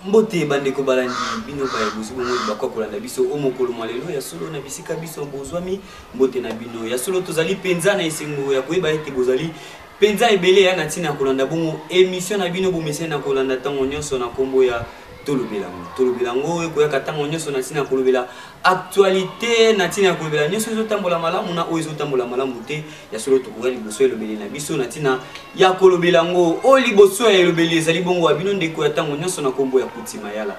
Mbote bandeko balandi bino baye bozwi bongo libaku ya kolanda biso o mokolo mwa lelo ya solo na bisika biso bozwami. Mbote na bino ya solo, tozali mpenza na esengo ya koyeba ete bozali mpenza ebele ya na ntina ya kolanda bongo emission na bino bomesani na kolanda ntango nyonso na nkombo ya Tolobela yango. Tolobela yango ekoyaka ntango nyonso na ntina ya kolobela actualité, na ntina ya kolobela nyonso ezotambola malamu na oyo ezotambola malamu te. Ya solo tokoya liboso ya elobeli na biso na ntina ya kolobela yango. Oyo liboso ya elobeli ezali bongo ya bino ndeko ya ntango nyonso na nkombo ya Kuti Mayala.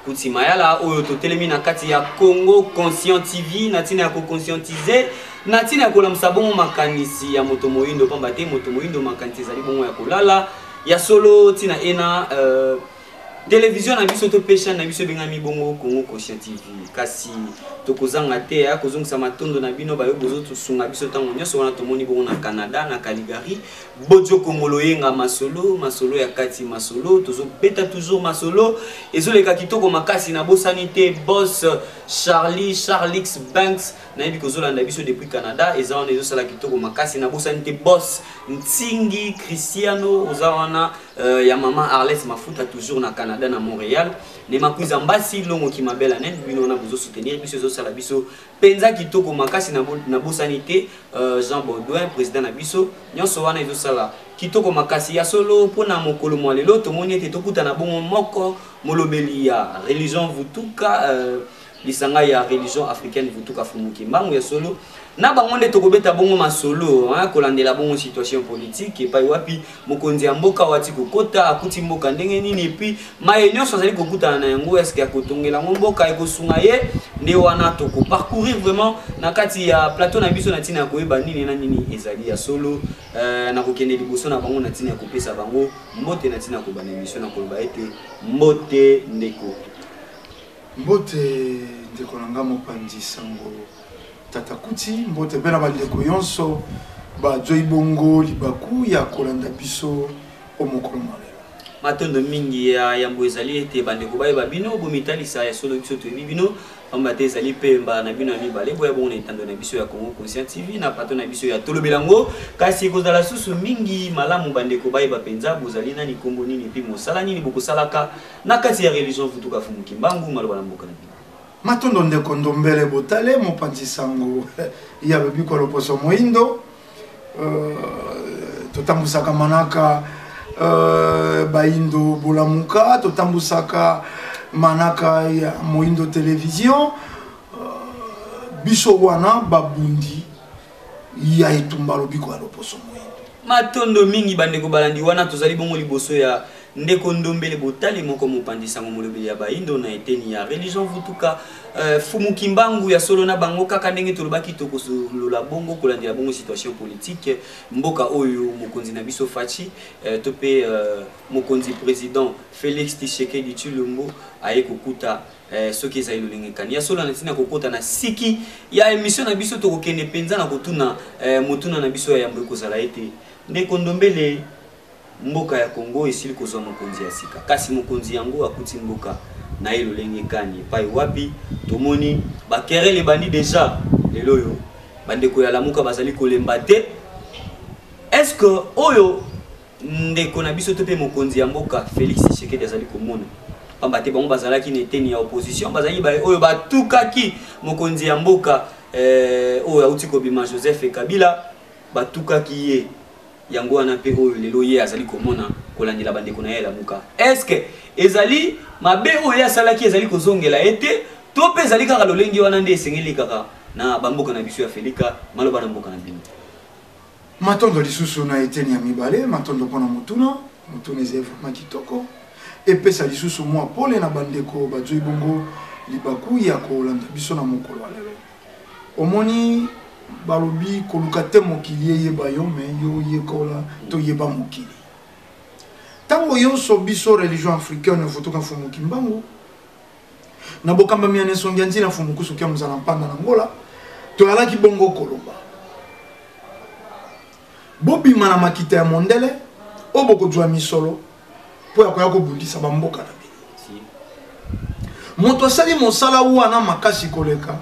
Kuti Mayala oyo totelemi na kati ya Congo Conscient TV na ntina ya koconscientiser, na ntina ya kolamusa bongo makanisi ya moto moyindo, pamba te moto moyindo makanisi ezali bongo ya kolala. Ya solo ntina ena television na biso to pe chaîne na biso ebengami bongo Congo Conscient TV. Kasi tokozanga te ya kozongisa matondo na bino bayo bozosunga biso ntango nyonso wana tomoni bongo na Canada, na Calgary, Bodio Kongolo yenga masolo, masolo ya kati masolo, tozobeta toujours masolo ezoleka kitoko makasi. Nabosani te boss Charlie, Charlix Banks, nayebi kozolanda biso depuis Canada, eza wana ezosala kitoko makasi. Nabosani te boss Ntingi Cristiano, oza wana ya mama Arlette Mafuta, toujours na Canada na Montréal. Ne Makuiza Mbasi Longo Kimabela nen bino na bozo soutenir biso ezosala biso penza kitoko makasi. Nabosani te Jean Baudouin, président na biso, nyonso wana ezosala kitoko makasi. Ya solo mpona mokolo mwa lelo tomoni ete tokutana bongo moko molobeli ya religion Vutuka, lisanga ya religion africaine Vutuka Fumu Kimbangu. Ya solo na bango nde tokobeta bongo masolo, hein, kolandela bongo situation politique epai wapi mokonzi ya mboka wati kokota akuti mboka ndenge nini, epuis maye nyonso azali kokutana na yango, eske akotongela yango mboka ekosunga ye. Nde wana tokoparcourir vraiment na kati ya plateau na biso na ntina ya koyeba nini na nini ezali ya solo. Nakokende liboso na bango na ntina ya kopesa bango mbote na ntina ya kobanda émission na koloba ete mbote ndeko. Mbote ndeko na nga mopanzi sango Tata Kuti, mbote mpe na bandeko yonso bazoi bongo libaku ya kolanda biso o mokolo mwa lelo. Matondo mingi ya yambo ezali ete bandeko bayeba bino bomitalisa. Ya solo biso toyebi bino, pamba te ezali mpe mbala na bino ya mibale boya bongo na etando na biso ya Congo Conscient TV na plateau na biso ya Tolobela yango. Kasi ekozala susu mingi malamu bandeko bayeba mpenza bozali nani, nkombo nini mpe mosala nini bokosalaka na kati ya religion Vutuka Fumu Kimbangu. Maloba na mboka na bino. Matondo ndeko Ndombele Botale, mopanzi sango ya lobiko loposo moindo. Totambusaka manaka baindo bolamuka, totambusaka manaka ya moindo television. Biso wana babundi ya etumba lobiko ya loposo moindo. Matondo mingi bandeko balandi, wana tozali bongo liboso ya ndeko Ndombele Botali moko mopanzi sango molobeli ya baindo na eteni ya religion Vutuka Fumu Kimbangu. Ya solo na bango kaka ndenge tolobaki tokosolola bongo kolandela bongo situation politique mboka oyo mokonzi na biso Fatshi, to pe mokonzi président Félix Tshisekedi Tshilombo aye kokuta, soki ezali lolenge kani. Ya solo na ntina kokota na siki ya émission na biso, tokokende mpenza na kotuna motuna na biso ya yambo ekozala ete ndeko Ndombele, mboka ya Congo esili kozwa mokonzi ya sika, kasi mokonzi yango akuti mboka na ye lolenge kani, epai wapi tomoni bakerele ebandi deja lelo oyo bandeko ya Lamuka bazali kolemba te. Est-ce que oyo ndeko na biso to mpe mokonzi ya mboka Félix Tshisekedi azali komona, pamba te bango bazalaki na eteni ya opposition, bazalaki baye oyo batukaki mokonzi ya mboka oyo auti kobima Joseph Kabila, batukaki ye, yango wana mpe oyo lelo ye azali komona kolandela bandeko na ye Lamuka, est-ce que ezali mabe oyo ye asalaki ezali kozongela ye te, to mpe ezali kaka lolenge wana nde esengeli kaka na bamboka na biso ya Felika? Maloba na mboka na bino. Matondo lisusu na eteni ya mibale, matondo mpona motuna. Motuna ezali vraiment kitoko, epesa lisusu mwa pole na bandeko bazwi bongo libaku ya kolanda biso na mokolo ya lelo. Omoni, balobi koluka te mokili eyeba yo, me yo yekola toyeba mokili. Ntango nyonso biso religion africaine Vutuka Mfumu Kimbangu na bokambami ya Nesongi ya Nzila Mfumu Kusu Kia Muzala Mpanda na Ngola, toyalaki bongo koloba bobima na makita ya mondele oyo bokozwa misolo mpo ya koya kobundisa bamboka na bino. Moto asali mosala wana makasi koleka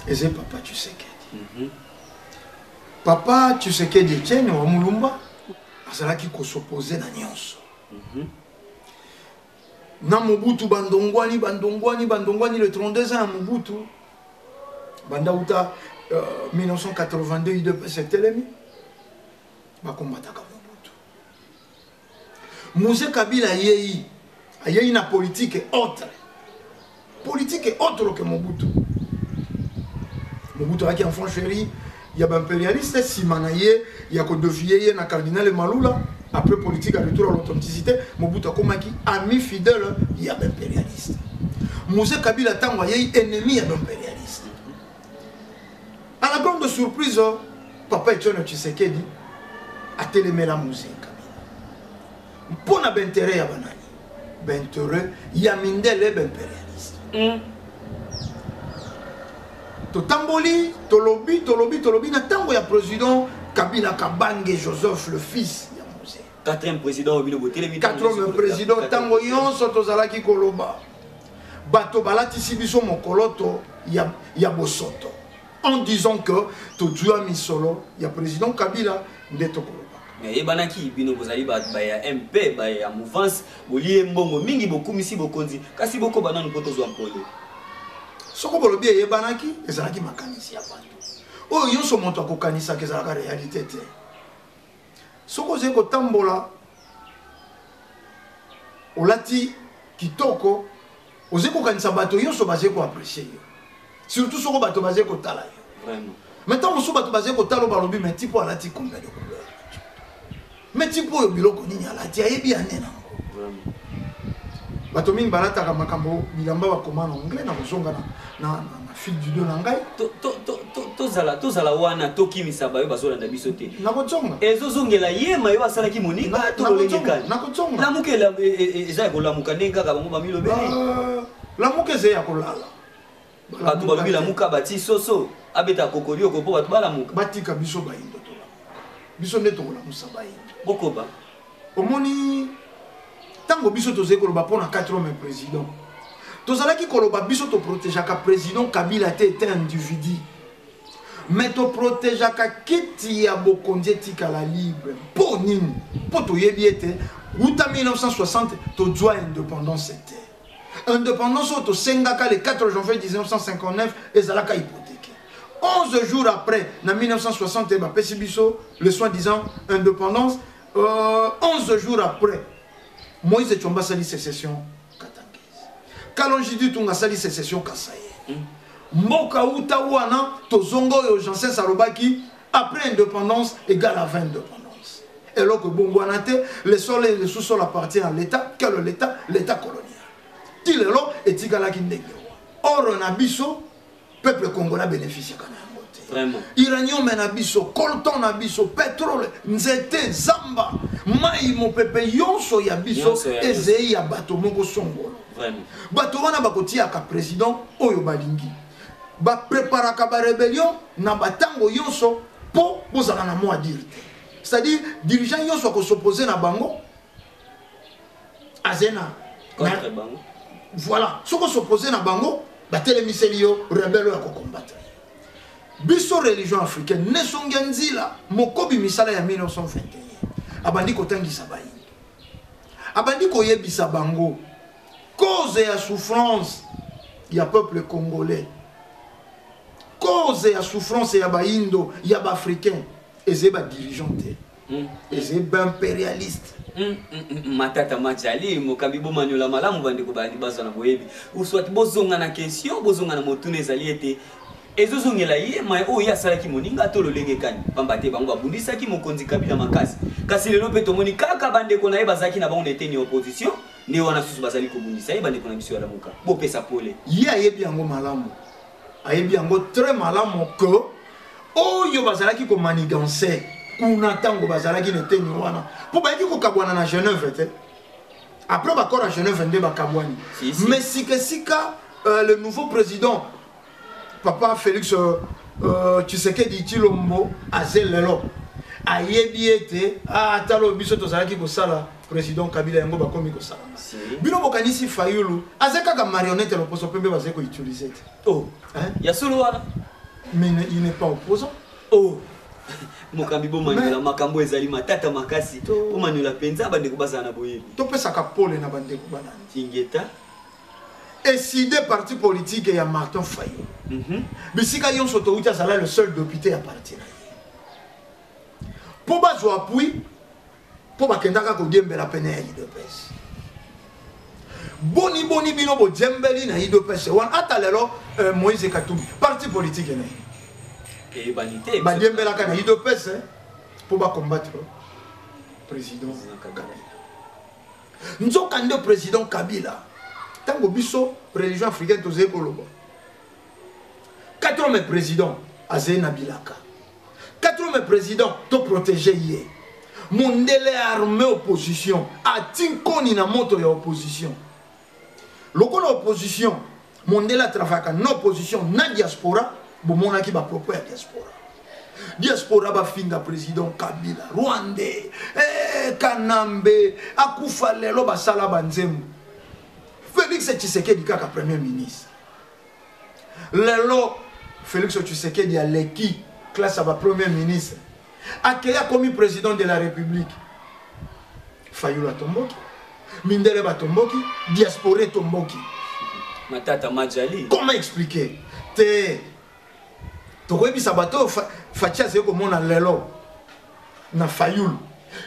eza papa Tshisekedi. Papa Tshisekedi Etienne wa Mulumba azalaki kosopose na nyonso. Na Mobutu bandongwani bandongwani bandongwani le 32 ans ya Mobutu banda uta 1982 UDPS etelemi bakombataka Mobutu. Mzee Kabila ayei ayei na politique autre, politique autre que Mobutu. Mobutu ayaki enfant chéri ya baimpérialiste, nsima na ye ya kodefie ye na cardinal Malula. Après politique ya retour à l'authenticité, Mobutu akomaki ami fidèle ya baimpérialiste. Mzee Kabila ntango ayei, ennemi ya baimpérialiste. À la grande surprise, papa Etienne Tshisekedi atelemela Mzee Kabila mpo na baintérêt ya banani? Baintérêt ya mindele, baimpérialiste. Totamboli, tolobi, tolobi, tolobi na ntango ya président Kabila Kabange Joseph, le fils ya Mzee. Quatrième président oyo bino botelemi. Quatrième président. Ntango nyonso tozalaki koloba, bato balatisi biso mokoloto ya bosoto en disant que tozwa misolo ya président Kabila nde tokolobaka. Mais eyebanaki bino bozali bato baya MP, baya mouvance, bolie mbongo mingi, bokumisi bokonzi, kasi bokoba nanu mpo tozwa mpole. Soko bolobi eyebanaki, ezalaki makanisi ya bato. Oyo nyonso moto akokanisaka ezalaka réalité te. Soki ozali kotambola, olati kitoko, ozali kokanisa bato nyonso bazali koapprécier yo, surtout soko bato bazali kotala yo. Mais ntango mosusu bato bazali kotala oyo, balobi: "Mais tipo alati combien de couleur? Mais tipo oyo biloko nini alati? Ayebi ane nango." Bato mingi balataka makambo bilamba bakoma na anglais. Na kozonga na fil du dos na ngai. Tozala wana, tokimisa bayo bazolanda biso te. Nakozonga. Ezozongela ye mayo asalaki moninga to lolenge kani? Nakozonga. Lamuka eza ya kolamuka ndenge kaka bango bamilobeli? Lamuka eza ya kolala. Bato balobi lamuka bati soso abeta kokolioko mpo bato balamuka. Batika biso bayindo tolamuka, biso nde tokolamusa bayindo. Bokoba. Omoni, ntango biso tozali koloba mpo na 4 président, tozalaki koloba biso toprotégeaka président Kabila te ete individu, mais toprotégeaka kiti ya bokonzi etikala libre. Mpo nini? Mpo toyebi ete wuta 1960 tozwa indépendance te. Indépendance oyo tosengaka le 4 janvier 1959 ezalaka hypothéqué. 11 jours après, na 1960, bapesi biso le soi-disant indépendance. 11 jours après, Moïse Tshombe asali sécession katangaise, Kalonji Ditunga asali sécession kasaïenne. Mboka uta wana tozonga oyo Jansen alobaki: après indépendance égale avant indépendance. Eloko ebongwana te. Le sol et le sous-sol appartient à l'État. Quel l'État? L'État colonial. Ti lelo etikalaki ndenge wana. Or na biso, peuple congolais bénéficiaka na yango te. Uranium na biso, coltan na biso, pétrole, nzete, zamba, mai, mopepe, nyonso ya biso Nyonso ya biso. Ezei ya bato moko songolo. Bato wana bakotiaka président oyo balingi, bapreparaka barébellion na batango nyonso mpo bozala na mot à dire te. C'est-à-dire dirigeant nyonso akos'opposer na bango aze na Contre bango. Voilà, soki os'opposer na bango, batelemiseli yo rebelle oyo akokombattre. Biso, religion africaine, nesongi ya nzila mokobi misala ya 1921, abandi kotangisa bayindo, abandi koyebisa bango cause ya souffrance ya peuple congolais, cause ya souffrance ya bayindo, ya baafricain, ezali badirigeant te, ezali baimpérialiste. Matata Majali, mokambi, bomanyola malamu. Bandeko bandi bazwa na boyebi uswati, bozonga na question, bozonga na motuna. Ezali ete ezozongela ye ma oyo ye asalaki moninga to lolenge kani? Pamba te bango babundisaki mokonzi Kabila makasi, kasi lelo mpe tomoni kaka bandeko na ye bazalaki na bango na eteni ya opposition nde wana susu bazali kobundisa ye. Bandeko na biso ya Lamuka, bopesa pole. Ye ayebi yango malamu, ayebi yango très malamu ke oyo bazalaki komanigancer kuna ntango bazalaki na eteni wana, mpo bayaki kokabwana na Genève te. Après baaccord ya Genève nde bakabwani. Si, si. Mais sikesika le nouveau président, papa Félix Tshisekedi Tshilombo aze lelo, ayebi ete ata loyo biso tozalaki kosala président Kabila, yango bakomi kosala. Si. Bino bokanisi Fayulu aza kaka marionnette ya loposo pembe bazali koutiliser te? Oh. Hein? Ya solo wana? Mais il n'est pas opposant. Oh. Mokambi, bomanyola makambo ezali matata makasi. Bomanyola mpenza, bandeko bazala na boyebi. Topesaka pole na bandeko balandi. Ingeta. Ecidé, parti politique ya Martin Fayulu, bisika nyonso touti, azala le seul député ya parti na ye mpo bazwa appui, mpo bakendaka kodiembela pene ya UDPS. Boni boni bino bodiembeli na UDPS wana? Ata lelo, Moïse Katumbi, parti politique na ye Eyebani te. Badiembelaka na UDPS mpo bacombattre président Kabila. Nzoka nde président Kabila, ntango biso religion africaine tozali koloba quatrième président azali na bilaka, quatrième président toprotege ye, mondele armé opposition ati nkoni na moto ya opposition. Lokola opposition, mondele atravaka na opposition na diaspora. Bomonaki bapropos ya diaspora. Diaspora bafinga président Kabila rwandais, Kanambe akufa lelo, basala banzembo. Félix Tshisekedi kaka premier ministre. Lelo Félix Tshisekedi aleki classe ya bapremier ministre, akei akomi président de la République. Fayulu atomboki, mindele batomboki, diaspora etomboki. Matata Majali. Comment expliquer te? Tokoyebisa bato oyo Fatshi azali komona lelo na Fayulu,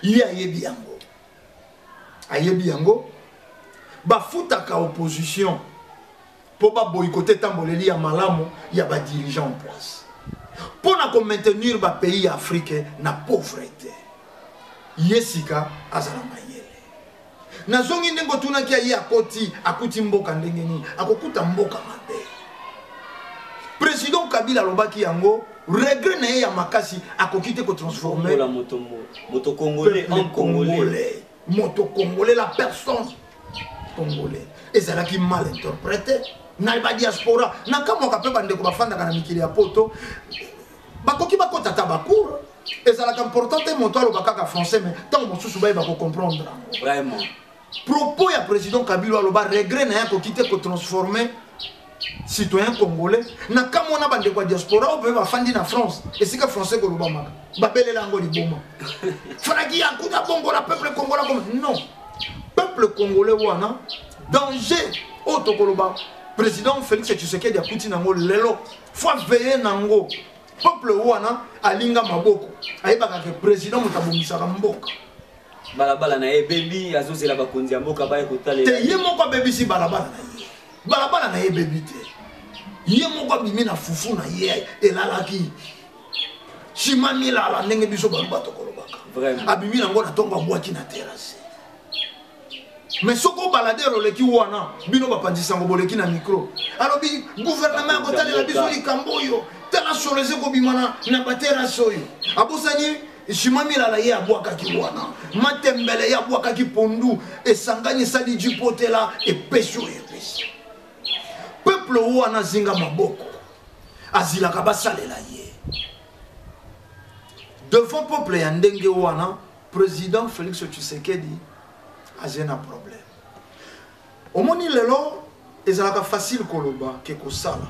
ye ayebi yango, ayebi yango. Bafutaka opposition mpo baboyikote etamboleli ya malamu ya badirigeant en place mpo na komaintenir bapays ya Afrique na pauvreté. Ye sika azala mayele. Nazongi ndenge otunaki. Aye akoti, akuti mboka ndenge nini? Akokuta mboka mabe. Président Kabila alobaki yango, regret na ye ya makasi, akoki te kotransforme moto congolais, homme congolais. Moto congolais, la personne congolais ezalaki mal interprété na badiaspora. Na kamwaka mpe bandeko bafandaka na mikili ya poto, bakoki bakota ata bacours. Ezalaka important te moto aloba kaka français, mais ntango mosusu bayeba kocomprendre yango. Vraiment. Propos ya président Kabila, aloba regret na ye, akoki te kotransforme citoyen congolais. Na kamwa wana, bandeko ya diaspora oyo mpe bafandi na France, esika français kolobamaka, babelela yango liboma. Falaki akuta bongola peuple congolais comme non peuple congolais wana. Danger oyo tokoloba, président Félix Tshisekedi akuti nango lelo, faut veiller nango. Peuple wana alinga maboko, ayebaka ke président moto abongisaka mboka. Balabala na ye ebebi, azozela bakonzi ya mboka baya kotalela. Te, ye moko abebisi balabala na ye. Balabala na ye ebebi te, ye moko abimi na fufu na ye elalaki nsima milala, ndenge biso baluba tokolobaka. Abimi nango na ntongo, abwaki na terrasse. Mais soki obaladere oleki wana, bino bapanzisango boleki na micro, alobi gouvernement ya kotalela biso likambo oyo, tala solo eze kobima na baterrasse oyo. Abosani nsima milala ye abwakaki wana, matembele ye abwakaki, pondu esangani esali jipotela, epesi oyo epesi. Peuple wana azinga maboko, azilaka basalela ye. Devant peuple ya ndenge wana, président Félix Tshisekedi aza na problème. Omoni, lelo ezalaka facile koloba ke kosala.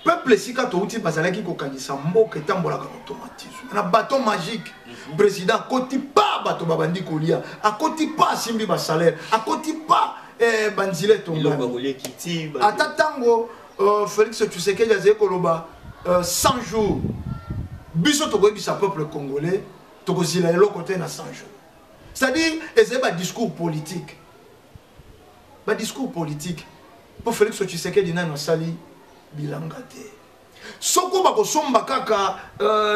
Peuple esika touti, bazalaki kokanisa mboka etambolaka na automatisme, na baton magique. Président akoti pa, bato babandi kolia, akoti pa, asimbi basalaire, akoti pa, banzela etongami. Ata ntango Félix Tshisekedi azali koloba 100 jours, biso tokoyebisa peuple congolais, tokozila eloko te na 100 jours. C'est-à-dire ezali badiscours politique, badiscours politique, mpo Félix Tshisekedi nano asali bilanga te. Soko bakosomba kaka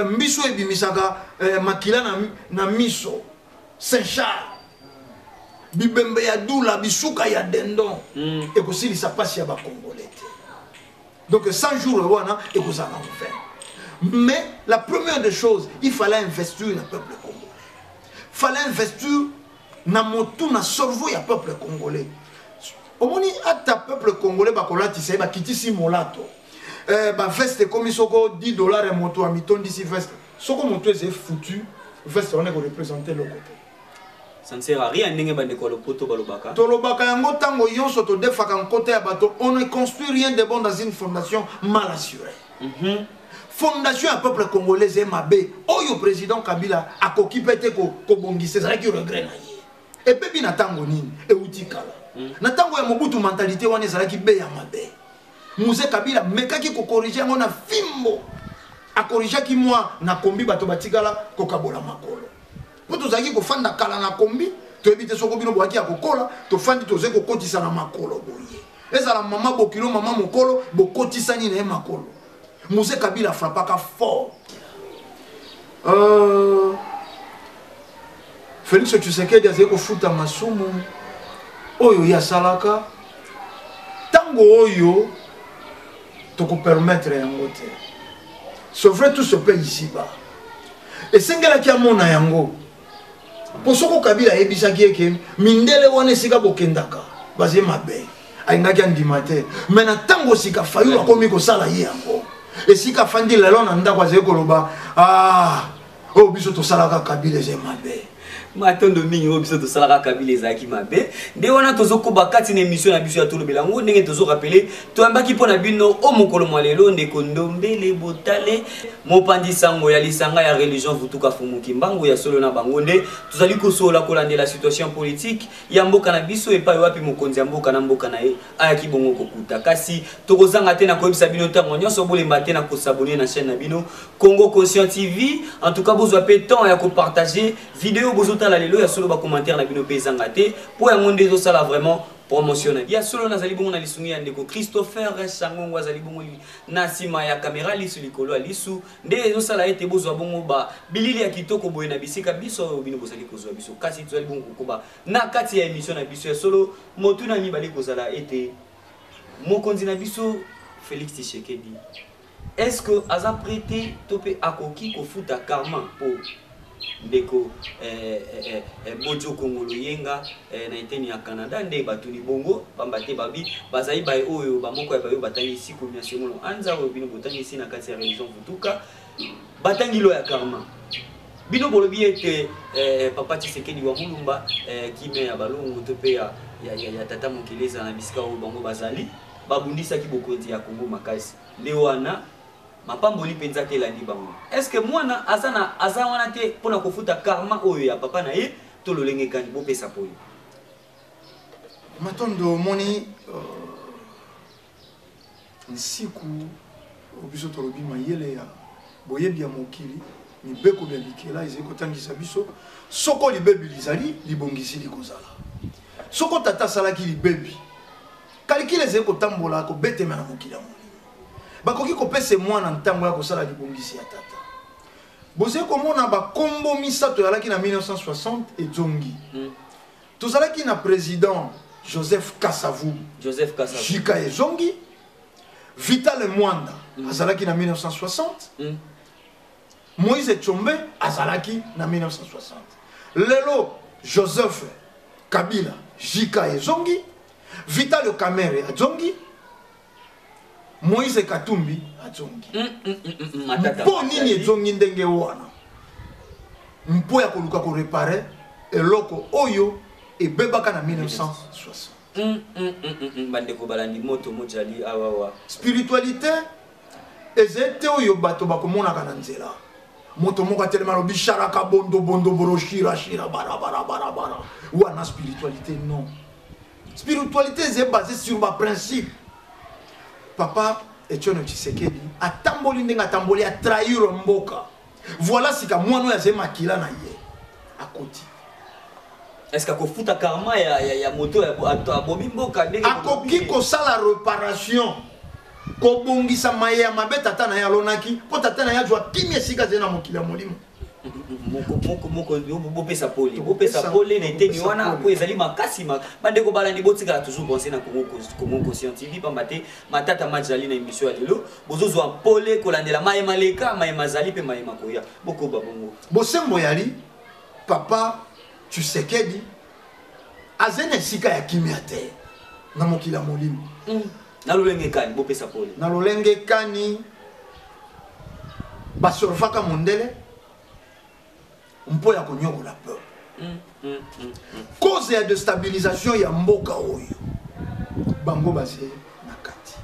mbiso ebimisaka makila na miso, Saint Charles, bibembe ya dula, bisuka ya dindon, ekosilisa mpasi ya bacongolais te. Donc 100 jours wana ekozala enfin. Mais la première des choses, il fallait investir na peuple congolais, fallait investir na motu, na cerveau ya peuple congolais. Omoni, ata peuple congolais bakolatisa ye, bakitisi molato, baveste ekomi soko 10 $ ya moto amitondisi veste. Soko moto eza foutu, veste wana ekoreprésente eloko te. Ça ne sert à rien, ndenge bandeko ya lopoto balobaka. Tolobaka yango ntango nyonso, todefaka nkota ya bato: on ne construit rien de bon dans une fondation mal assurée. Fondation ya peuple congolais eza mabe. Oyo président Kabila akoki mpe te kobongisa, ezalaki regret na ye. Ebebi na ntango nini? Euti kala. Na ntango ya Mobutu, mentalité wana ezalaki be ya mabe. Mzee Kabila mekaki kocorriger yango na fimbo, acorrigeaki mwa na kombi, bato batikala kokabola makolo. Mpo tozalaki kofanda kala na kombi, toyebi te soko bino boyaki ya kokola, tofandi, tozali kokotisa na makolo boye. Ezala mama bokilo, mama mokolo, bokotisani na ye makolo. Mzee Kabila frappaka fort. Félix Tshisekedi azali kofuta masumu oyo ye asalaka. Ntango oyo tokopermettre yango te. C'est vrai, tout se paie ici-bas. Esengelaki amona yango, mpo soko Kabila ayebisaki ye ke mindele wana esika bokendaka baze mabe, alingaki andima te. Me na ntango sika Fayulu akomi kosala ye yango, esika afandi lelo na ndako, azali koloba: "Ah, oyo biso tosalaka Kabila eza mabe." Matondo mingi. Oyo biso tosalaka Kabila ezalaki mabe. Nde wana tozokoba kati na émission na biso ya Tolobela yango. Ndenge tozorappeler, toyambaki mpo na bino o mokolo mwa lelo ndeko Ndombele Botale, mopanzi sango ya lisanga ya religion Vutuka Fumuki Mbangu. Ya solo, na bango nde tozali kosolola kolandela situation politique ya mboka na biso, epai wapi mokonzi ya mboka na mboka na ye ayaki bongo kokuta. Kasi tokozanga te na koyebisa bino ntango nyonso, bolemba te na kos'abonner na chaîne na bino Congo Conscient TV. En tout cas, bozwa mpe temps ya kopartager video bozotala lelo. Ya solo, bacommentaire na bino mpe ezanga te, mpo yango nde ezosala vraiment promotion na ya solo. Nazali bongo na lisungi ya ndeko Christopher Sangongo, azali bongo na nsima ya kamera, lisu likolo ya lisu, nde ezosala ete bozwa bongo ba bilili ya kitoko boye na bisika biso oyo bino bozali kozwa biso. Kasi tozali bongo kokoba na kati ya émission na biso. Ya solo, motuna mibale kozala ete mokonzi na biso Félix Tshisekedi, est ce que aza prêt to mpe akoki kofuta karma? Mpo ndeko Bojo Kongolo Yenga na eteni ya Canada nde batuni bongo, pamba te babi bazali baye oyo bamoko ya bayo batangisi komia semono anza oyo bino botangisi na kati ya religion Vutuka, batangi loi ya karma. Bino bolobi ete papa Tshisekedi wa Mulumba, kimia ya balongo to mpe ya tata mokili ezala na bisika oyo bango bazali, babundisaki bokonzi ya Kongo makasi. Nde wana mapamboli mpenza te elandi bango. Est ce que mwana aza na aza wana te mpona kofuta karma oyo ya papa na ye, to lolenge kani? Bopesa poyo. Matondo. Omoni, nsiku oyo biso tolobi mayele ya boyebi ya mokili, mibeko bya bikela ezali kotangisa biso: soko libebi lizali, libongisi likozala. Soko tata asalaki libebi, kalikile ezali kotambola, kobetema na mokili ya molimo. Bakoki kopesa mwana ntango ya kosala libongisi ya tata. Bozali komona bakombo misato eyalaki na 1960 ezongi. Tozalaki na président Joseph Kasavubu. Joseph Kasavubu. Jika ezongi. Vital Mwanda azalaki na 1960. Moïse Tshombe azalaki na 1960. Lelo Joseph Kabila, Jika ezongi. Vital Kamerhe azongi. Moïse Katumbi azongi. Matata. Mpo nini ezongi ndenge wana? Mpo ya koluka koréparer eloko oyo ebebaka na 1960. Bandeko balandi, moto mojali awawa. Spiritualité ezali te oyo bato bakomonaka na nzela. Moto moko atelema, alobi sharaka bondo bondo boro shira shira bara bara bara bara, wana spiritualité? Non, spiritualité ezali basé sur baprincipe. Papa Etienne Tshisekedi atamboli ndenge atamboli, atrahir mboka. Voilà, sika mwana oyo azali makila na ye akoti. Est ce que akofuta karma ya moto abomi mboka ndenge Akoki kosala réparation, kobongisa maye ya mabe tata na ye alonaki, mpo tata na ye azwa kimia esika azali na mokili ya molimo. Moko bopesa pole, bopesa pole na eteni wana, po ezali makasi. Bandeko balandi, botikala toujours branché na Congo Conscient TV, pamba te matata majali na émission ya lelo. Bozozwa pole kolandela mayema leka, mayema azali mpe mayema koya. Bokoba bongo. Bosembo yali papa Tshisekedi azali na esika ya kimia te na mokili ya molimo. Na lolenge kani? Bopesa pole. Na lolenge kani? Baservaka mondele mpo ya konyokola peuple. Cause ya déstabilisation ya mboka oyo, bango baze na kati.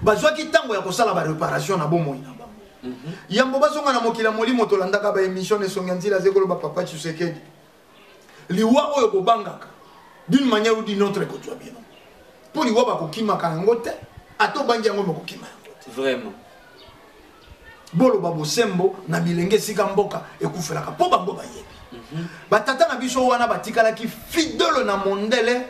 Bazwaki ntango ya kosala baréparation na bomoi na bango. Yambo bazonga na mokili ya molimo, tolandaka baémission na esongi ya nzila, aze koloba: "Papa Tshisekedi, liwa oyo bobangaka, d'une manière ou d'une autre ekozwa bino, mpo liwa bakokimaka yango te. Ata obangi yango, mokokima yango te." Boloba bosembo na bilenge esika mboka ekufelaka, mpo bango bayebi. Batata na biso wana batikalaki fidèle na mondele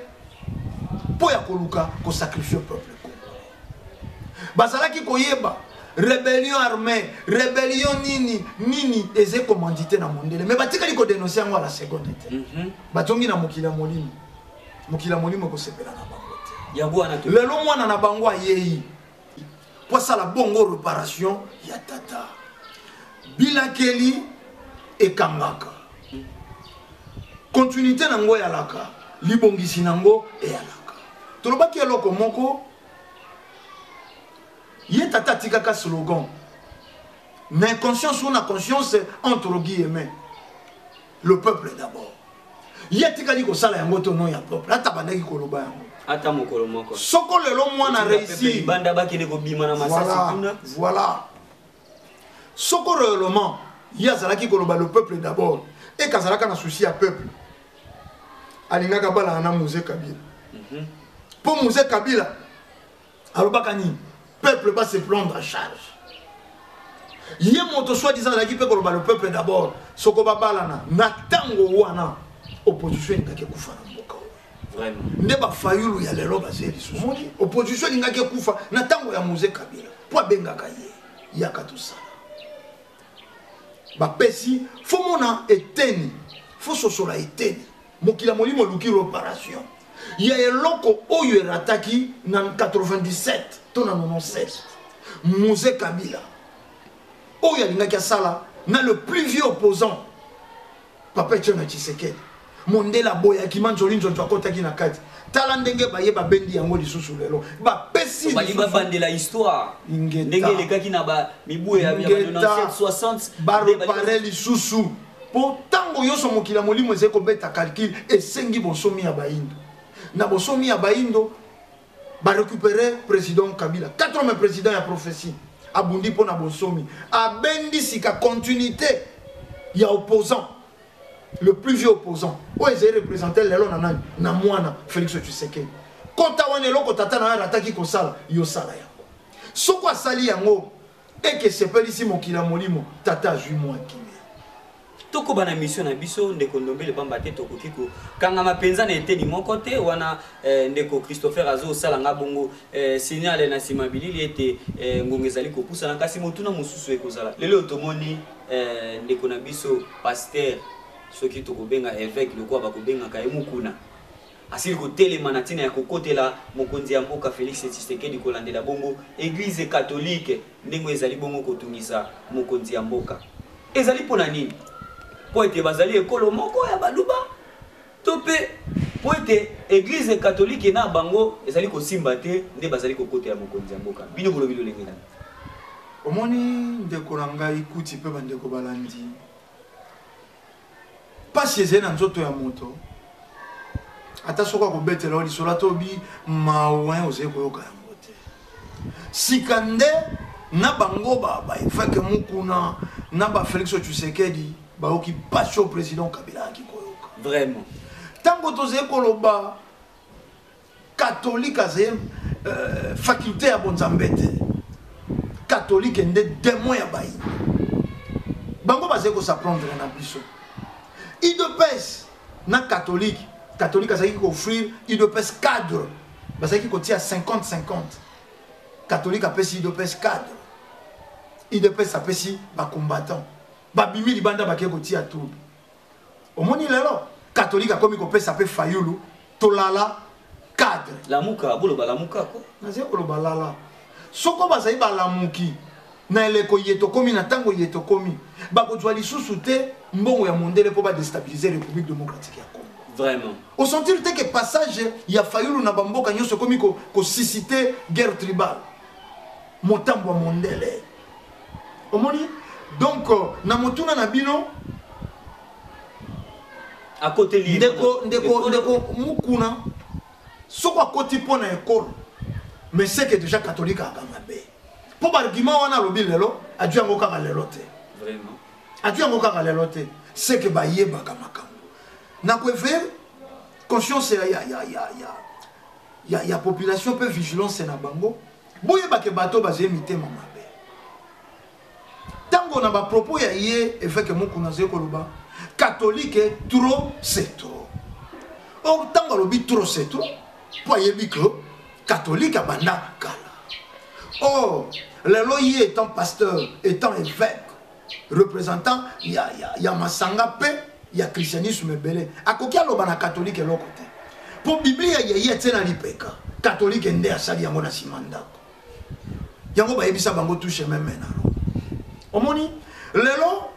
mpo ya koluka kosacrifier peuple congolais. Bazalaki koyeba rébellion armée, rébellion nini nini eza commandité na mondele, mais batikali kodénoncer yango à la seconde te. Bazongi na mokili ya molimo. Mokili ya molimo ekosepela na bango te. Yango wana to Lelo mwana na bango ayei po asala bongo réparation ya tata. Bilakeli ekangaka continuité nango, eyalaka libongisi nango, eyalaka. Tolobaki eloko moko: ye tata atikaka slogan na inconscience ou na conscience, entre guillemets, "le peuple d'abord". Ye atikali kosala yango to nom ya peuple, ata bandaki koloba yango ata mokolo moko. Soko lelo mwana réussir Libanda bakende kobima na masasi kuna. Voilà, soko réellement ye azalaki koloba "le peuple d'abord", eke azalaka na souci ya peuple, alingaka balana na Mzee Kabila, mpo Mzee Kabila alobaka nini? Peuple va se prendre en charge. Ye moto soi-disant azalaki mpe koloba "le peuple d'abord", soko babalana na ntango wana, opposition elingaki ekufa na mboka oyo. Nde bafayulu ya lelo bazali lisusu. Opposition elingaki ekufa na ntango ya Mzee Kabila, mpo abengaka ye: "Yaka tosala." Bapesi fo mona eteni, fo sosola eteni. Mokili ya molimo oluki réparation ya eloko oyo erataki na 97 to na 97. Mzee Kabila oyo alingaki asala na le plus vieux opposant, papa Etienne Tshisekedi, mondele aboyaki. Manzoli nzonzo akɔtaki na kati. Tala ndenge baye babendi yango lisusu lelo, bapesi Bali babandela histoire. Ingeta. Ndenge elekaki na bamibu ya Ingeta. 97, 60. Baréparer lisusu, mpo ntango nyonso mokili ya molimo ezali kobeta calcul, esengi bonsomi ya bayindo. Na bonsomi ya bayindo, barécupérer président Kabila, quatrième président ya prophétie. Abundi mpo na bonsomi, abendi sika continuité ya opposant, le plus vieux opposant oyo ezali représente lelo na nani? Na mwana Félix Tshisekedi. Kota wana, eloko tata na yo arataki kosala, yosala yango. Soko asali yango, eke esepelisi mokili ya molimo, tata azwi mwa kimia. Tokoba na mission na biso, ndeko Ndombele, pamba te tokoki kokangama mpenza na eteni moko te wana. Ndeko Christopher azosala nga bongo signal na nsima bilili ete ngonga ezali kopusana. Kasi motuna mosusu ekozala: lelo tomoni ndeko na biso pasteur, soki tokobenga évêque lokola bakobengaka ye Mokuna, asili kotelema na ntina ya kokotela mokonzi ya mboka Félix Tshisekedi, kolandela bongo église catholique ndenge ezali bongo kotungisa mokonzi ya mboka. Ezali mpona nini? Mpo ete bazali ekolo moko ya Baluba, to mpe mpo ete église catholique na bango ezali kosimba te nde bazali kokotela mokonzi ya mboka? Bino bolobi lolenge nani? Omoni, ndeko na ngai kuti mpe bandeko balandi, mpasi ezali na nzoto ya moto. Ata soki akobetela yo lisolo, ata obi mawa, ozali koyoka yango te. Sika nde na bango baévêque Mukuna na baFélix Tshisekedi bayoki mpasi oyo président Kabila ayaki koyoka. Ntango tozali koloba catholique azali faculté ya bonzambe te, catholique nde démon ya bayini. Bango bazali kos'en prendre na biso. UDPS na catholique, catholique azalaki koofrir UDPS cadre, bazalaki kotia 50-50. Catholique apesi UDPS cadre, UDPS apesi bacombattant. Babimi libanda, bakei kotia trouble. Omoni lelo catholique akomi kopesa mpe Fayulu tolala cadre. Lamuka, boloba Lamuka ko. Nazali koloba lala. Soko bazali balamuki na eleko ye tokomi, na ntango ye tokomi, bakozwa lisusu te mbongo ya mondele mpo badéstabiliser République démocratique ya Congo. Osentir te ke passage ya Fayulu na bamboka nyonso ekomi kosusciter guerre tribale, motambo ya mondele. Omoni donc na motuna na bino, Akoteli ndeko Mukuna, soko akoti mpo na ekolo. Mais c'est que déjà catholique aka mabe. Po ba argument wana alobi lelo, adui yango kaka lelo te. Vraiment. Adui yango kaka lelo te. C'est que bayebaka makambo. Na ko éveiller conscience ya ya ya ya ya ya ya population pe vigilance na bango. Boyebake bato bazali mitema mabe. Tango na ba propos ya ye évêque Mukuna azali koloba catholique trop c'est trop. Or tango alobi trop c'est trop po ayebi que catholique abanda kala. Or lelo ye étant pasteur, étant évêque, représentant ya, ya, ya masanga pe ya christianisme ebele, akoki aloba na catholique eloko te. Po Biblia ya ye atie na lipeka, catholique nde asali yango na nsima ndako. Yango bayebisa bango touche même na Rome. Omoni lelo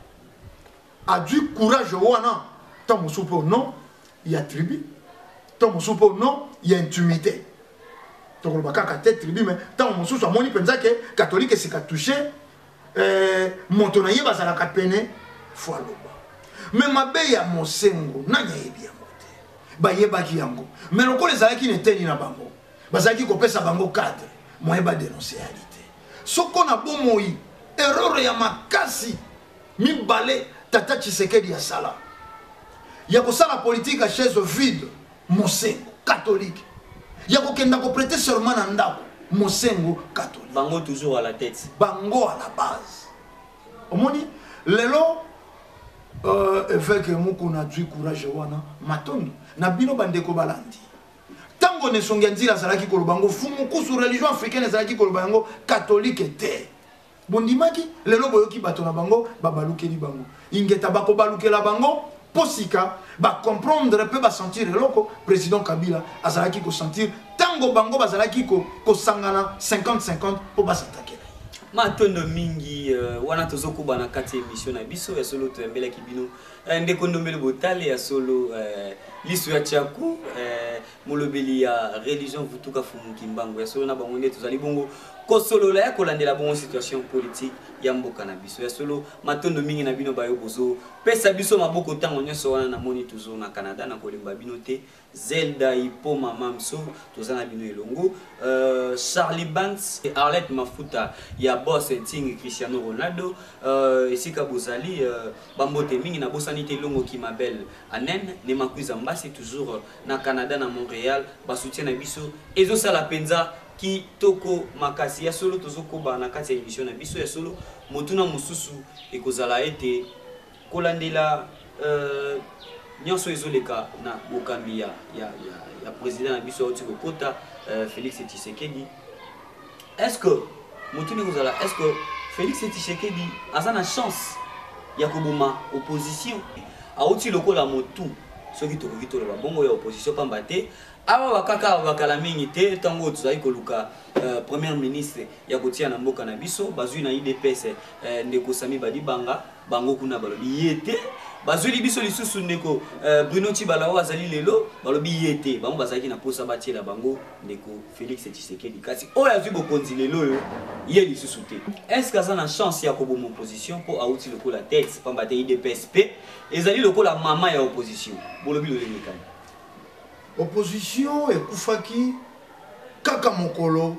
adui courage wana tant mosusu po non ya tribu, tant mosusu po non ya intimité. Tokoloba kaka te tribu, mais tant mosusu amoni mpenza ke catholique esika touche moto na ye bazalaka pene fo aloba. Mais mabe ya Mosengo nani ayebi yango te, bayebaki yango mais lokola ezalaki na eteni na bango, bazalaki kopesa bango cadre moyen ba dénoncer ali te. Soko na bomoi erreur ya makasi mibale tata Tshisekedi asala ya kosala politique ya chaise vide, Mosengo catholique, ya kokenda ko prêter serment na ndako, Mosengo catholique, bango toujours à la tête, bango à la base. Omoni lelo évêque Mukuna azwi courage wana, matondo na bino bandeko balandi. Tango ne songi ya nzila azalaki koloba yango, fumukusu religion africaine ezalaki koloba yango catholique te. Bondimaki lelo boyoki bato na bango babalukeli bango. Ingeta bakobalukela bango posika ba comprendre pe ba sentir eloko président Kabila azalaki ko sentir tango bango bazalaki ko kosangana 50-50 po basatake. Matondo mingi wana tozokoba na kati ya émission na biso ya solo toyambelaki bino ndeko Ndombele Botale ya solo liso ya Tchaku molobeli ya religion Vutuka Fumu Kimbangu ya solo na bango nde tozali bongo kosolola ya kolandela bongo situation politique ya mboka na biso ya solo. Matondo mingi na bino bayo bozo pesa biso maboko tango nyonso wana namoni toujours na Canada na kolemba bino te. Zelda Ipoma Mamso tozana bino elongo, Charlie Banks et Arlette Mafuta ya boss Ting Cristiano Ronaldo, esika bozali, bambote mingi na bosani te longo Kimabel Anen ne Makuiza Mbasi toujours na Canada na Montréal, ba soutien na biso ezosala penza kitoko makasi ya solo. Tozokoba na kati ya émission na biso ya solo, motuna mosusu ekozala ete kolandela nyonso ezoleka na bokambi ya président na biso auti kokota, Félix Tshisekedi. Est-ce que motuni ekozala, est-ce que Félix Tshisekedi aza na chance ya koboma opposition? Auti lokola motu soki tokoki toloba bongo ya opposition pamba te awa bakaka bakala mingi te ntango tozali koluka premier ministre ya kotia na mboka na biso, bazwi na UDPS ndeko Sami Badibanga, bango kuna balobi ye te, bazweli biso lisusu ndeko Bruno Tshibala oyo azali lelo, balobi ye te, bango bazalaki na posa batiela bango ndeko Félix Tshisekedi, kasi oyo azwi bokonzi lelo oyo ye lisusu te. Est-ce que aza na chance ya koboma opposition mpo awuti lokola tête pamba te UDPS pe ezali lokola mama ya opposition? Bolobi lolenge kani? Opposition ekufaki kaka mokolo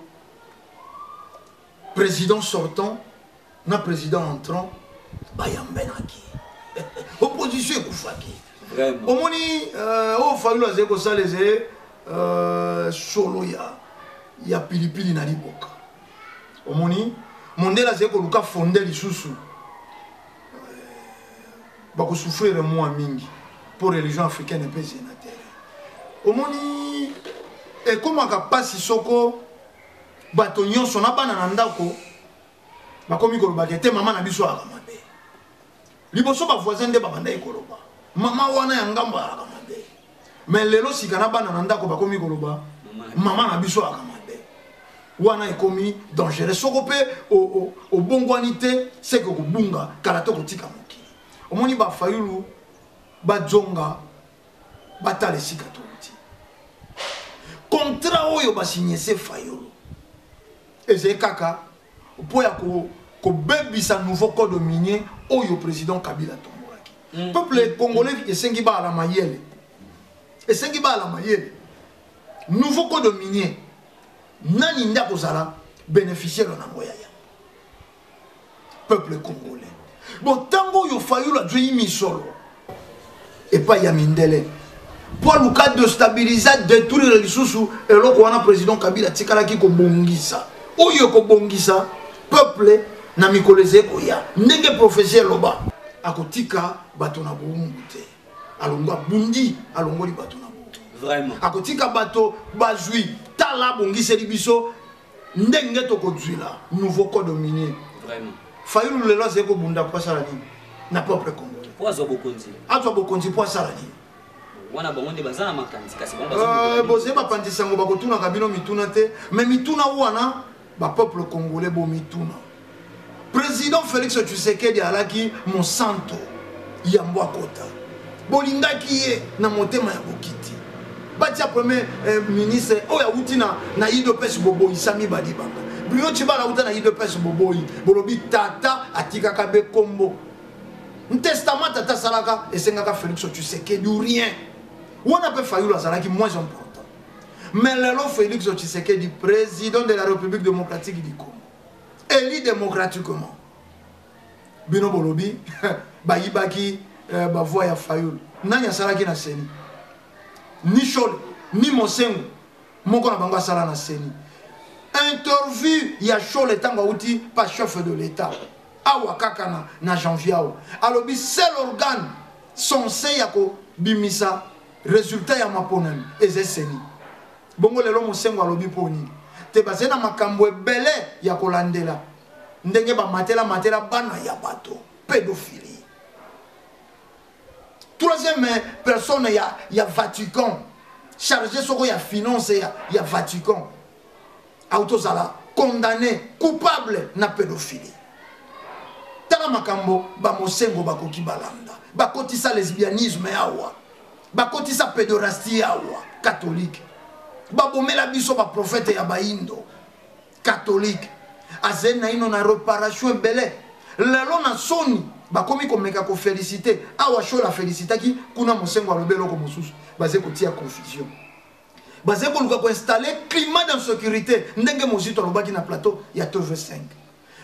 président sortant na président entrant bayambenaki. Opposition ekufaki. Vraiment. Omoni oyo Fayulu azali kosala ezali solo ya pilipili na liboka. Omoni mondele azali koluka fonde lisusu. Bakosouffrir mwa mingi pour religion africaine mpe ezali na terre. Omoni ekomaka pasi soko bato nyonso na bana na ndako bakomi koloba ke te mama na biso alaka mabe. Liboso ba voisin nde babandaki koloba mama wana ya ngambo alaka mabe, mais lelo sika na bana na ndako bakomi koloba mama na biso alaka mabe. Wana ekomi dangereux soko pe obongwani te, c'est que kobunga kala to kotika mokili. Omoni ba Fayulu bazonga batala esika touti. Contrat oyo basigné se Fayulu ezali kaka po ya kobebisa nouveau code minier oyo président Kabila tombolaki. Peuple congolais esengi ba ala mayele. Esengi ba ala mayele. Nouveau code minier. Nani nde akozala bénéficiaire na yango ya yambo? Peuple congolais. Bon, ntango oyo Fayulu azwi misolo epai ya mindele mpo aluka destabiliser, détruire lisusu eloko wana président Kabila atikalaki kobongisa, oyo ekobongisa peuple na mikolo ezali koya, ndenge prophétie eloba, akotika bato na bowumbu te. Alongo abundi, alongoli bato na bowumbu. Vraiment. Akotika bato bazwi. Tala, abongiseli biso ndenge tokozwila nouveau code minier. Vraiment. Fayulu lelo azali kobunda mpo asala nini na peuple congolais? Mpo azwa bokonzi. Azwa bokonzi mpo asala nini? Wana bango nde baza na makanisi, kasi bango baza bozali bapanzi sango, bakotunaka bino mituna te, mais mituna wana bapeuple congolais bomituna. Président Félix Tshisekedi alaki mosanto yambo akota, bolingaki ye na motema ya bokiti, batia premier ministre oyo awuti na UDPS, boboyisami balibanga. Bruno Tshibala auta na UDPS, boboyi, bolobi tata atikaka be kombo testament tata asalaka esengaka Félix Tshisekedi ou rien. Wana mpe Fayulu azalaki moins important, mais lelo Félix Tshisekedi, président de la République démocratique du Congo, élu démocratiquement, bino bolobi bayibaki bavoix ya Fayulu. Nani asalaki na CENI? Ni Shole ni Monsengwo, moko na bango asala na CENI. Interview ya Shole ntango auti pa chef de l'État awa kaka na janvier awa, alobi seul organe censé ya kobimisa résultat ya maponami eza CENI. Bongo lelo Monsengwo alobi mpo nini te? Bazali na makambo ebele ya kolandela ndenge bamatela matela bana ya bato, pédophilie. Troisième personne ya Vatican, chargé soko ya finance ya Vatican, autozala condamné coupable na pédophilie. Tala makambo baMonsengwo bakoki balanda, bakotisa lesbianisme awa, bakotisa pédérastie awa. Catholique babomela biso baprofete ya baindo. Catholique azali naino na réparation ebele. Lelo na soni bakomi komeka koféliciter awa. Shole afélicitaki kuna, Monsengwo alobi eloko mosusu. Bazali kotia confusion, bazali koluka koinstaller climat d'insécurité, ndenge Mozito alobaki na plateau ya TV5.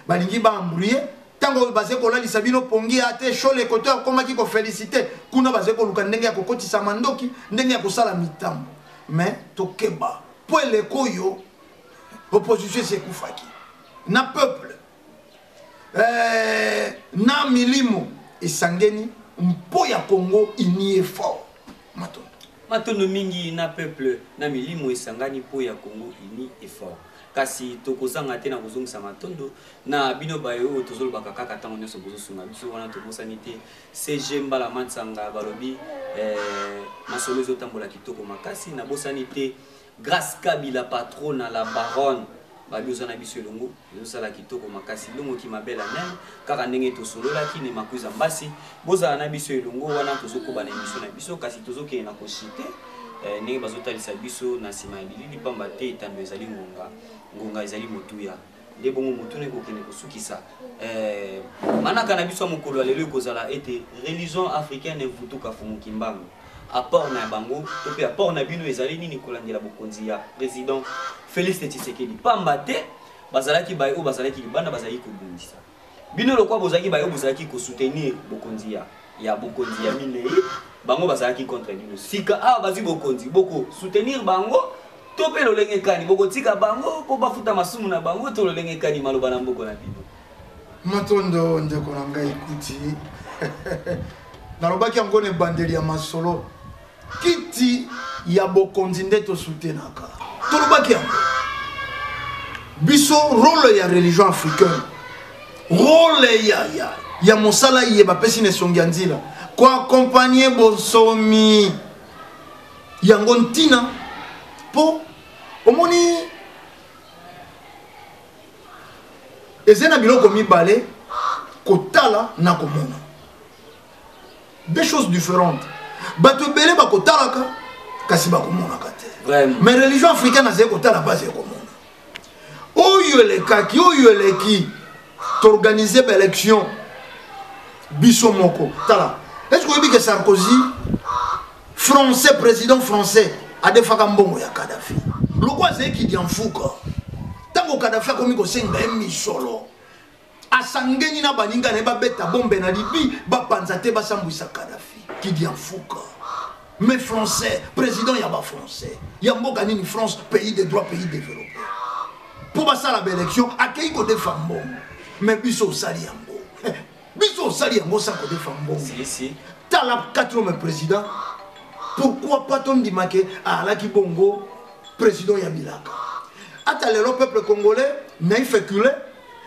Balingi baembrouiller ntango oyo bazali kolalisa bino pongi ya te. Shole koto akomaki koféliciter kuna, bazali koluka ndenge ya kokotisa mandoki, ndenge ya kosala mitambo. Mais tokeba, mpo eleko oyo opposition esi ekufaki na peuple na milimo esangeni mpo ya Congo uni et fort. Matondo. Matondo mingi. Na peuple na milimo esangani mpo ya Congo uni et fort. Kasi tokozanga te na kozongisa matondo na bino baye oyo tozolobaka kaka ntango nyonso bozosunga biso. Wana tobosani te CG Mbala Mansanga, balobi masolo ezotambola kitoko makasi. Nabosani te Grâce Kabila, patron na la baronne, babi oza na biso elongo, ezosala kitoko makasi. Longoki mabela nene kaka ndenge tosololaki ne Makuza Mbasi, bozala na biso elongo. Wana tozokoba na émission na biso, kasi tozokende na koshite ndenge bazotalisa biso na nsima ya bilili, pamba te etando ezali ngonga, ngonga ezali motuya. Nde bongo motuna ekokende kosukisa manaka na biso ya mokolo ya lelo ekozala ete religion africaine Vutuka Fumu Kimbangu, apport na bango to mpe apport na bino ezali nini kolandela bokonzi ya président Félix Tshisekedi? Pamba te bazalaki baye oyo bazalaki libanda, bazalaki kobundisa bino lokwa bozalaki baye oyo bozalaki kosoutenir bokonzi ya bokonzi ya minei, bango bazalaki contre bino. Sika awa bazwi bokonzi, boko soutenir bango to mpe lolenge kani bokotika bango mpo bafuta masumu na bango to lolenge kani? Maloba na mboka na bino. Matondo, ndeko na ngai Kuti. Nalobaki yango na ebandeli ya masolo, kiti ya bokonzi nde tosutenaka. Tolobaki yango biso, rôle ya religion africaine, rôle ya mosala ye bapesi na esongi ya nzila, koaccompagner bonsomi yango ntina. Mpo omoni, eza na biloko mibale, kotala na komona, deux choses différentes. Bato ebele bakotalaka kasi bakomonaka te. Mais religion africaine azali kotala, base ekomona oyo elekaki, oyo eleki. Toorganiser baélection biso moko. Tala, est ce que oyebi ke Sarkozy, français, président français, adefaka mbongo ya Kadafi? Lokola azali kidiamfuka, ntango Kadhafi akomi kosenga ye misolo, asangeni na baninga na ye babeta bombe na Libye, bapanza te, basambwisa Kadhafi. Kidiamfuka. Mais français, président ya ba français, ya mboka nini France, pays de droit, pays développé. Mpo basala ba élection, akei kodefa mbongo. Mais biso osali yango. Biso osali yango sans kodefa mbongo. Si, si. Tala quatrième président, pourquoi pas tondima ke alaki bongo président ya bilaka. Ata lelo peuple congolais naïf éculé,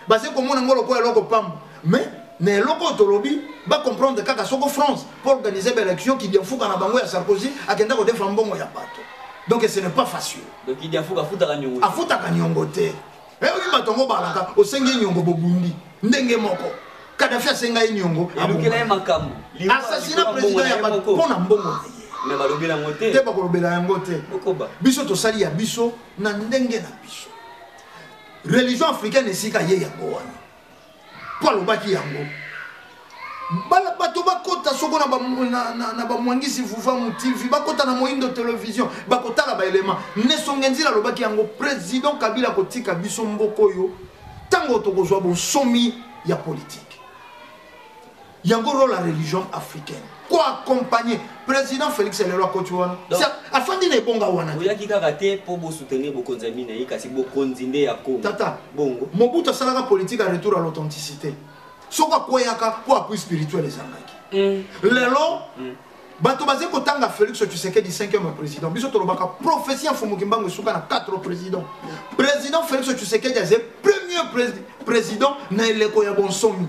baze komona ngo lokola eloko pamba. Mais na eloko oyo tolobi ba comprendre kaka soko France pour organiser ba élection kidiamfuka na bango ya Sarkozy akenda kodefa mbongo ya bato. Donc ce n'est pas facile. Donc kidiamfuka afutaka nyongo te. Afutaka nyongo te. Oyebi bato yango balaka osengi nyongo bobundi ndenge moko. Kadhafi asenga ye nyongo, elukela ye makambo. Assassinat président ya bato mpo na mbongo na ye. Mais balobela yango te. Te, bakolobela yango te. Okoba. Biso tosali ya biso na ndenge na biso. Religion africaine esika ye yango wana. Po alobaki yango. Bala bato bakota soko na na bamwangisi Vuvamu TV, bakota na Moindo Television, bakotala ba élément. Nesonge Nzila alobaki yango, président Kabila kotika biso mboko oyo tango tokozwa bonsomi ya politique. Yango rôle la religion africaine. Ko accompagner président Félix lelo akoti wana. Donc, afandi na ebonga wana. Oyaki kaka te po bo soutenir bokonzi ya mina ye, kasi bokonzi nde ya Congo. Tata, bongo. Mobutu asalaka politique à retour à l'authenticité. Soko akweyaka po appui spirituel ezangaki. Lelo, bato baze kotanga Félix Tshisekedi 5e président. Biso tolobaka prophétie ya Mfumu Kimbangu esuka na 4 présidents. Président Félix Tshisekedi aze premier président na eleko ya bonsomi.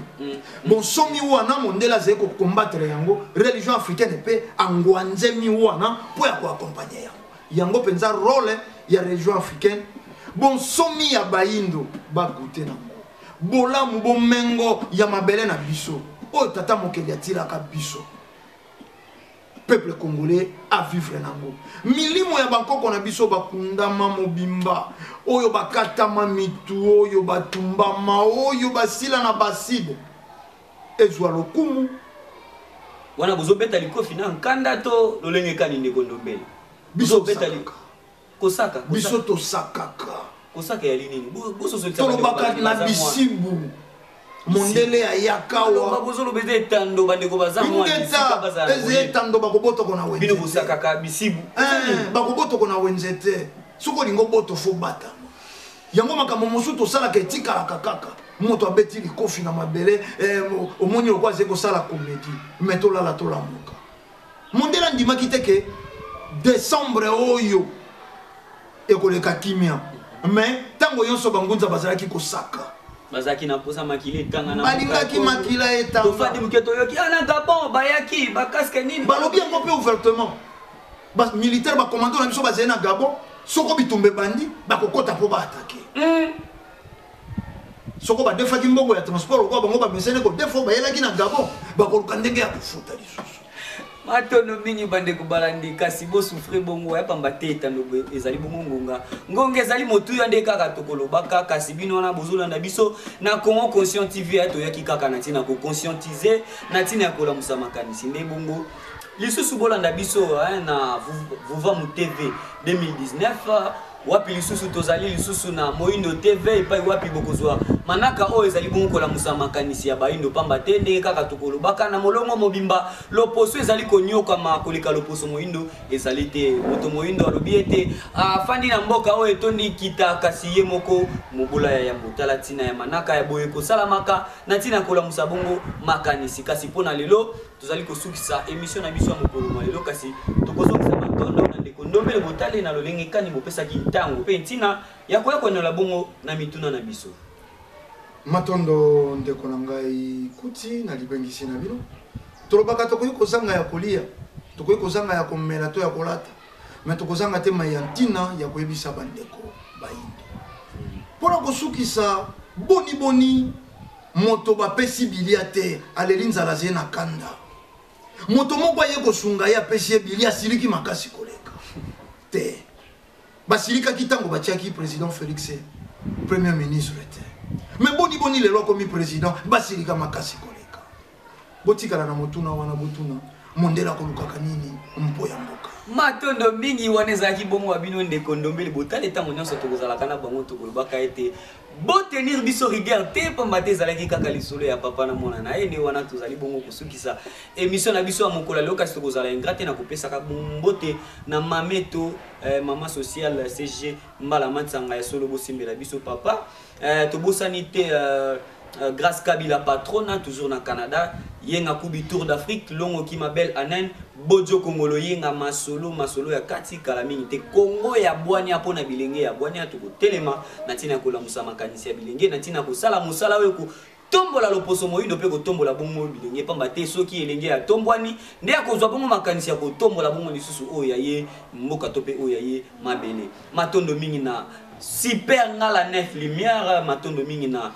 Bonsomi wana mondele azali kocombattre yango, religion africaine mpe angwanzemi wana mpo ya koaccompagner yango. Yango mpenza rôle ya religion africaine. Bonsomi ya bayindo bagute nango. Bolamu bomengo ya mabele na biso oyo tata mokeli atilaka biso. Peuple congolais a vivre nango. Milimo ya bankoko na biso bakundama mobimba, oyo bakatama mitu, oyo batumbama, oyo basila na baside. Ezwa lokumu. Wana bozobeta likofi na nkanda to lolenge kani ndeko Ndombele? Biso Bozobeta tosakaka. kosaka, kosaka. Biso tosakaka. Kosaka ya nini? Bososolisa bandeko Tolobaka balandi na baza mwa. bisibu. Mondele ayaka wa. Loba bozoloba eza etando bandeko baza mwa Ingeta, bisika bazala na eza boyebi. etando bakobotoko na wenze Bino te. bosakaka bisibu. Bakobotoko na wenze te. Soki olingi oboto, fo batama. Yango makambo mosusu tosalaka etikalaka kaka. Moto abeti likofi na mabele, omoni lokola azali kosala comédie. Mais tolala tolamuka. Mondele andimaki te ke décembre oyo ekoleka kimia. Mais ntango nyonso bangunza bazalaki kosaka. Bazalaki na posa makila etanga na Balingaki mboka ya makila Congo. etanga. Tofandi moke toyoki, ah, na Gabon, bayaki, ba casque nini? Balobi yango mpe ouvertement. Ba militaire, ba commando na biso bazali na Gabon, soko bitumba ebandi, bakokota mpo ba attaquer. Soko badefaki mbongo ya transport lokola bango bamesene kodefa oyo bayelaki na Gabon, bakoluka ndenge ya kofuta lisusu. Matondo mingi bandeko balandi, kasi bosouffrir bongo ya pamba te, etando boye ezali bongo ngonga. Ngonga ezali motuya nde kaka tokolobaka, kasi bino wana bozolanda biso na Congo Conscient TV, ya toyaki kaka na ntina koconscientiser, na ntina ya kolamusa makanisi nde bongo. Lisusu bolanda biso, hein, na Vuvamu TV 2019, wapi lisusu tozali lisusu na Moindo TV epai wapi bokozwa manaka oyo ezali bongo kolamusa makanisi ya baindo, pamba te ndenge kaka tokolobaka na molongo mobimba, loposo ezali konyokama koleka loposo moindo ezali te. Moto moindo alobi ete afandi na mboka oyo etondi kita, kasi ye moko mobola ya yambo. Tala ntina ya manaka ya boye kosalamaka na ntina ya kolamusa bongo makanisi. Kasi mpo na lelo tozali kosukisa émission na biso ya mokolo mwa lelo, kasi tokozongisa matondo na ndeko Ndombele Botale na lolenge kani bopesaki ntango mpe ntina ya koya koyanola bongo na mituna na biso. Matondo ndeko na ngai Kuti na libengisi na bino. Tolobaka tokoki kozanga ya kolia, tokoki kozanga ya komela to ya kolata, mais tokozanga te mai ya ntina ya koyebisa bandeko bayindo. Mpona kosukisa, boni boni moto bapesi bilia te, aleli nzala aze na kanda. Moto moko aye kosunga ye, apesi ye bilia, asiliki makasi koleka. Te. Basilikaki ntango batiaki président Félix premier ministre te. Mais boni boni lelo akomi président, basilika makasi koleka. Botikala na motuna wana, botuna mondele akolukaka nini mpo ya mboka. Matondo mingi. Wana ezalaki bongo wa bino ndeko Ndombele. Botale, ntango nyonso tokozalaka na bango, tokolobaka ete botenir biso rigueur te, pamba te ezalaki kaka lisolo ya papa na mwana na ye. Nde wana tozali bongo kosukisa émission na biso ya mokolo ya lelo, kasi tokozala ingrat te na kopesaka mbote na mameto mama sociale CG Mbala Matsanga. Ya solo, bosimbela biso papa. Tobosani te Grâce Kabila Patrona, toujours na Canada. Yenga Kubi Tour d'Afrique, Longo Kima Belle Anen, Bojo Kongolo Yenga Masolo, Masolo ya Kati kala mingi te. Kongo ya bwania pona bilenge ya bwania, tokotelema na ntina kolamusa makanisi ya bilenge, na ntina kosala mosala oyo kotombola loposo moyindo mpe kotombola bongo bilenge, pamba te soki elenge ya tombwani nde akozwa bongo makanisi ya kotombola bongo lisusu oyo ya ye mboka to mpe oyo ya ye mabele. Matondo mingi na Super Ngala Nef Lumière, matondo mingi na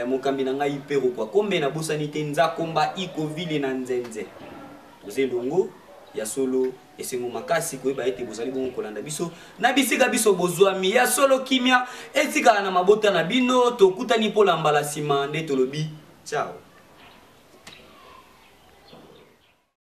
mokambi na ngai Pero kwa kombe, nabosani te Nzakomba Ikovile na Nzenze. Toza elongo. Ya solo, esengo makasi koyeba ete bozali bongo kolanda biso na bisika biso bozwami. Ya solo, kimia etikala na mabota na bino. Tokutani mpola mbala nsima, nde tolobi ciao.